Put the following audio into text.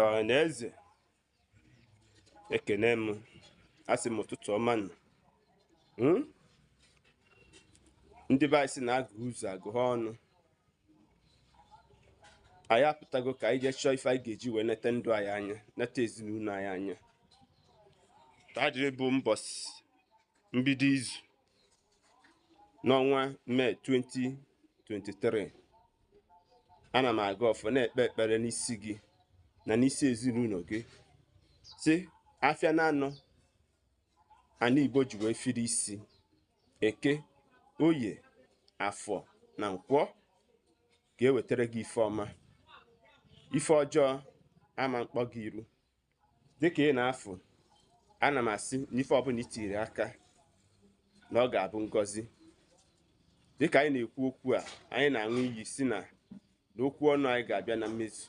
Ọha na eze, ekene m. Asị m ụtụtụ ọma nụ. Ndị be anyị sị na agụ ụzọ agụha ọnụ. Anyị apụtago ka anyị jee chọọ ife anyị ga-eji wee nete ndụ anyị anya, nete ezinụlọ anyị anya. Taa bụ mbọsị mbido izu n'ọnwa Mee 2023. Ana m agọ ọfọ, na-ekpe ekpere n'isi gị na n'isi ezinụlọ gị, si afịa na-anọ ana Igbo ji wee firi isi: Eke, Oye, Afọ na Nkwọ, ga-ewetara gị ife ọma. Ife ọjọọ ama mkpọ gị iru. Dịka ị na-afụ, ana m asị na ife ọbụla itiri aka na ọ ga-abụ ngọzi. Dịka anyị na-ekwu okwu a, anyị na-aṅụ iyi si na okwu ọnụ anyị ga-abịa na mmezu.